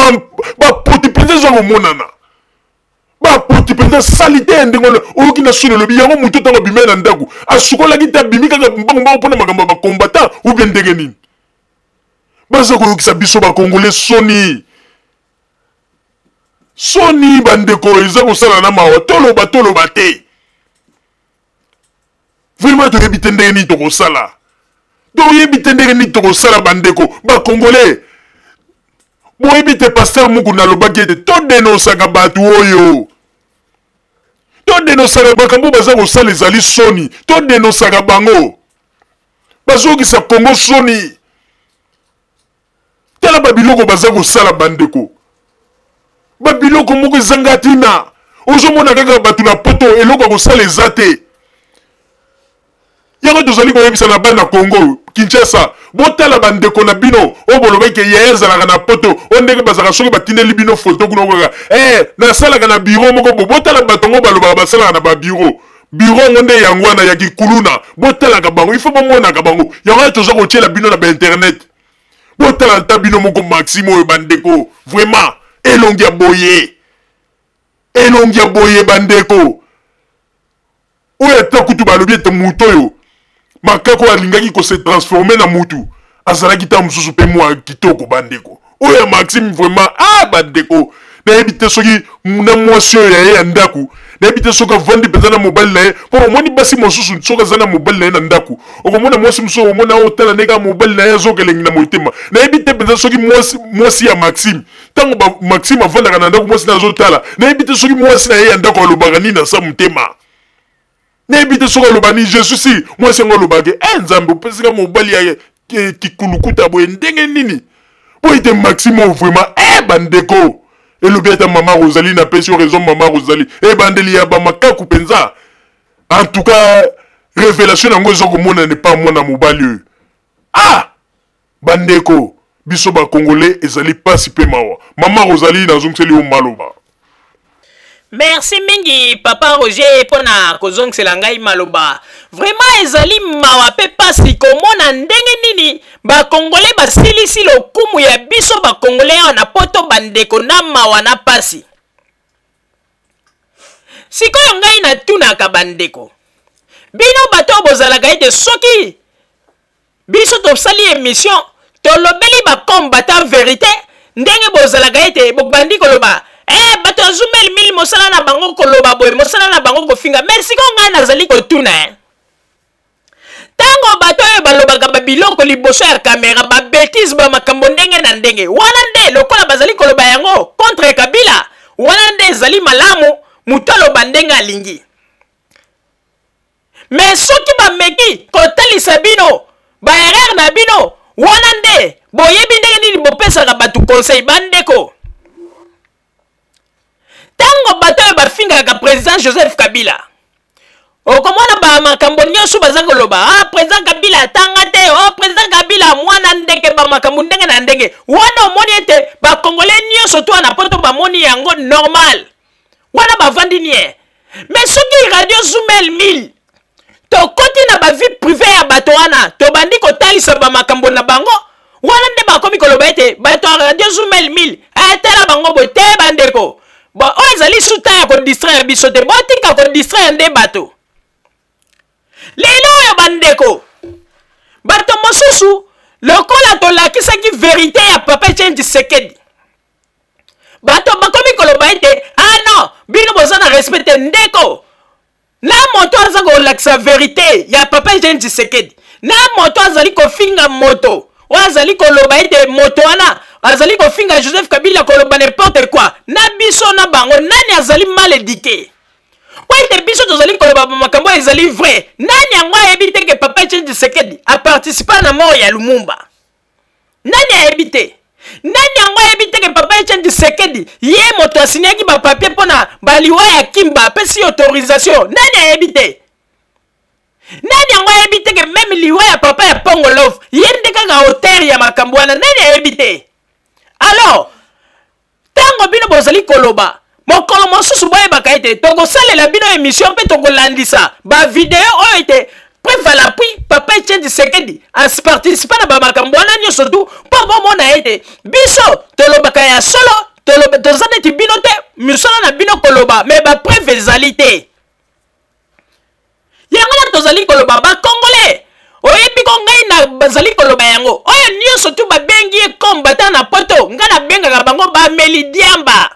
bapoti mpenza eza komonana, bapoti mpenza salite ya ndenge wana. Oyoki na soni, olobi yango motu ntango abimai na ndako asukolaki te, abimi kaka mbango mbango mpona makambo ya bakombata ubie ndenge nini. Baza koyokisa biso bakongole soni, soni, bandeko, eza kosala na mawa. Toloba, toloba te, vraiment toyebi te ndenge nini tokosala. Toyebi te ndenge nini tokosala bandeko bakongole. Boyebi te pasteur Mukuna alobaki ete todenosaka bato oyo. Todenosaka makambo baza kosala ezali soni. Todenosaka bango. Bazongisa Congo soni. Tala ba biloko baza kosala bandeko. Ba biloko moko ezanga tina. Ozomona kaka bato na poto eloko ya kosala eza te. Yango tozali koyebisa na bana Congo Kinshasa, botala bandeko na bino oyo bolobaki ke yaya azalaka na poto, oyo ndenge bazalaka soki batindeli bino foto kuna kaka eh, nasalaka na bureau moko bo. Botala bato yango balobaka basalaka na ba bureau. Bureau yango nde yango wana ya kikuluna. Botalaka bango, il faut bomonaka bango. Yango wana toza kotiela bino na ba internet. Botala ata bino moko Maxime oyo bandeko, vraiment elongi ya boye. Elongi ya boye bandeko. Oyo ata kutu balobi ete moto oyo makako oyo alingaki ko se transformer na mutu azalaki ntango mosusu mpe mwa kitoko bandeko. Oyo ya Maxime vraiment, ah bandeko, nayebi te soki na mwasi oyo ya ye ya ndako, nayebi te soki avandi mpenza na mobali na ye, mpo omoni basi mosusu soki aza na mobali na ye na ndako, okomona mwasi mosusu okomona otala ndenge kaka mobali na ye azoka elengi na motema. Nayebi te mpenza soki mwasi ya Maxime, ntango Maxime avandaka na ndako mwasi na azotala, nayebi te soki mwasi na ye ya ndako alobaka nini na sa motema. Nayebi te soki aloba nini, je suis sûr mwasi yango alobaka eh, Nzambe opesi nga mobali ya kikulukuta boye ndenge nini? Po ete Maxime oyo vraiment eh, bandeko elobi ata mama Rosalie, napesi yo raison mama Rosalie, ebandeli ya ba makaku mpenza. En tout cas révélation yango eza komonana epa mwana mobali oyo. Ah bandeko, biso ba Congolais ezali pasi pe mawa. Mama Rosalie, nazongiseli yo maloba. Merci mingi papa Roger pona kozongisela ngai maloba. Vraiment ezali mawa pe pasi komona ndenge nini ba Congolais basilisi lokumu ya biso ba Congolais awa na poto bandeko na mawa na pasi. Sikoyo ngai natunaka bandeko, bino bato oyo bozalaka ete soki biso tosali emission tolobeli ba combattant verite ndenge bozalaka ete bobandi koloba eh, bato ya zumel mil mosala na bango koloba boye mosala na bango kofinga. Mais sikoyo ngai nazali kotuna eh. Ntango bato oyo balobaka babiloko liboso ya kamera babetise ba makambo ndenge na ndenge wana, nde lokola bazali koloba yango contre Kabila, wana nde ezali malamu moto aloba ndenge alingi. Mais soki bameki kotalisa bino ba erreur na bino, wana nde boyebi ndenge nini bopesaka bato conseil. Bandeko, ntango bato oyo bafingaka président Joseph Kabila, okomona ba makambo nyonso baza koloba, ah, président Kabila atanga te, oh, président Kabila mwana ndeke, ba makambo ndenge na ndenge wana, omoni ete ba Congolais nyonso to na poto bamoni yango normal, wana bavandi nie. Mais soki Radio Zumel 1000 tokoti na ba vie privée ya bato wana, tobandi kotalisa ba makambo na bango wana, nde bakomi koloba ete bato ya Radio Zumel 1000 atala bango boye te. Bandeko, bon, oyo ezali suta ya kodistraire biso te, botika kodistraire nde bato. Lelo oyo bandeko, bato mosusu lokola tolakisaki verite ya papa Etienne Tshisekedi, bato bakomi koloba ete ah non, bino boza na respect te. Ndeko, na moto aza kolakisa verite ya papa Etienne Tshisekedi, na moto azali kofinga moto oyo azali koloba ete moto wana azali kofinga Joseph Kabila, koloba n'importe quoi, na biso na bango nani azali mal éduqué? Po ete biso tozali koloba makambo oyo ezali vrai. Nani yango ayebi te ke papa Etienne Tshisekedi aparticipa na mort ya Lumumba? Nani ayebi te? Nani yango ayebi te ke papa Etienne Tshisekedi ye moto asignaki ba papier mpo na baliwa ya Kimba, apesi autorisation? Nani ayebi te? Nani yango ayebi te ke meme liwa ya papa ya Pongo Love ye nde kaka auteur ya makambo wana? Nani ayebi te? Alors ntango bino bozali koloba, mokolo mosusu boyebaka ete tokosalela bino emission mpe tokolandisa ba video oyo ete preuve à l'appui papa Etienne Tshisekedi asparticipa na bamakambo wana nyonso tu, mpo bomona ete biso tolobaka ya solo, toza neti bino te, misala na bino koloba me ba preuve ezali te. Yango wana tozali koloba ba Congolais, oyebi ko ngai na bazali koloba yango oyo nyonso tu babengi ye combattant na poto, ngai nabengaka bango bameli diamba,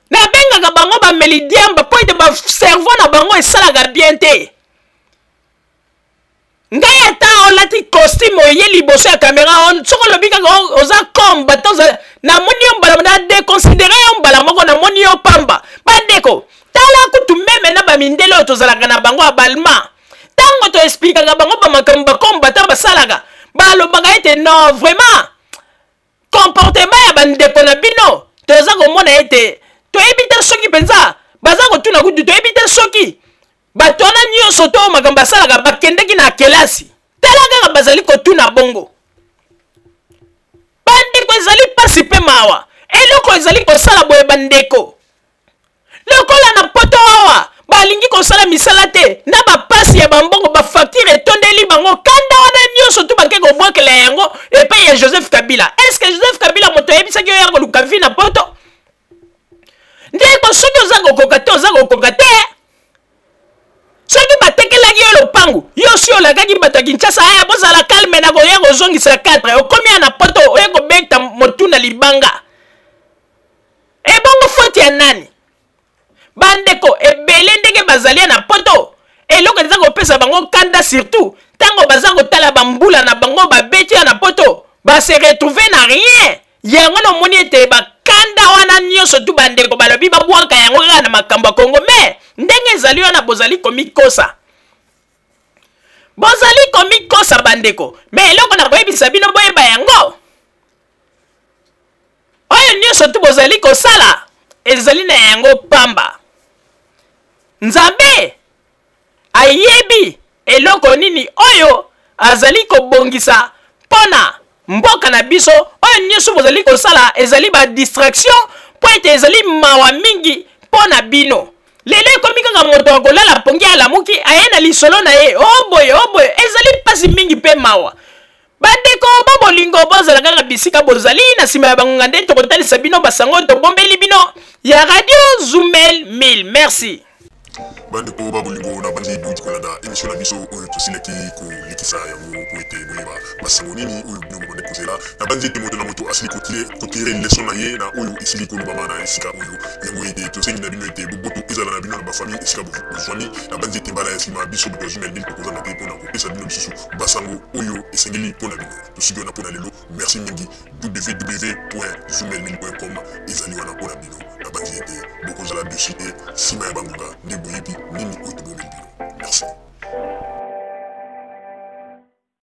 nabengaka bango bameli diamba mpo ete ba cerveau na bango esalaka bien te. Ngai ata olati costume oye liboso ya kamera, soki olobi kaka oza combattant, namoni yo mbala na deconsidere yo mbala moko, namoni yo pamba. Bandeko, tala kutu meme na bamindele oyo tozalaka na bango ya balma, ntango toexplikaka bango bamakambo bacombattant basalaka, balobaka ete non, vraiment comportement ya bandeko na bino toza komona ete toyebi te soki mpenza baza kotuna kutu, toyebi te soki bato wana nyonso to makambo basalaka bakendeki na kelasi. Tala kaka bazali kotuna bongo. Bandeko, ezali mpasi mpe mawa eloko ezali kosala boye. Bandeko, lokola na poto awa balingi kosala misala te na bapasi ya bambongo, bafaktire etondeli bango, kanda wana nyonso tu bake kobwakela yango epai ya Joseph Kabila. Eske Joseph Kabila moto ayebisaki yo ya koluka vi na poto? Ndeko, soki oza kokoka te, oza kokoka te. Soki batekelaki yo lopangu, yo si olakaki bato ya Kinshasa, aya bozala calme, na koya kozongisa 4, okomi ya na poto, oye kobeta motu na libanga. Ebongo faute ya nani? Bandeko ebele ndenge bazali na poto, eloko eza kopesa bango kanda, surtout ntango baza kotala bambula na bango babeti ya na poto, base retrouve na rien. Yango namoni ete bakanda wana nyonso tu bandeko balobi babwaka yango kaka na makambo ya Kongo. Me ndenge ezali wana, bozali komikosa, bozali komikosa bandeko. Me eloko na koyebisa bino, boyeba yango, oyo nyonso tu bozali kosala ezali na yango pamba. Nzambe ayebi eloko nini oyo azali kobongisa mpo na mboka na biso. Oyo nyonso bozali kosala ezali badistraction, mpo ete ezali mawa mingi mpo na bino. Lelo ekomi kaka moto akolala pongi, alamuki, aye na lisolo na ye, o boye, o boye. Ezali mpasi mingi mpe mawa. Bandeko ba bolingo, bozala kaka bisika bozali na nsima ya bangonga nde tokotalisa bino basango tobombeli bino ya Radio Zumel 1000. Merci. Bandeko ba bolingo, na bandi bouti kolanda émission na biso oyo tosilaki kolekisa yango po ete boyeba basango nini oyo bino bobandi kozela. Na bandi ete moto na moto asili kotire leson na ye na oyo esili kolobama na esika oyo. Yango ete tosengi na bino ete boboto ezala na bino na bafamille esika bozwami. Na bandi ete mbala ya nsima biso bato ya Zumel 1000 tokozanga te mpona kopesa bino lisusu basango oyo esengeli mpo na bino. Tosuki wana mpo na lelo. Merci mingi. www.zumel1000.com ezali wana mpo na bino. Nabanzi ete bokozala dessus te. Nsima ya bangonga nde boyebi nini.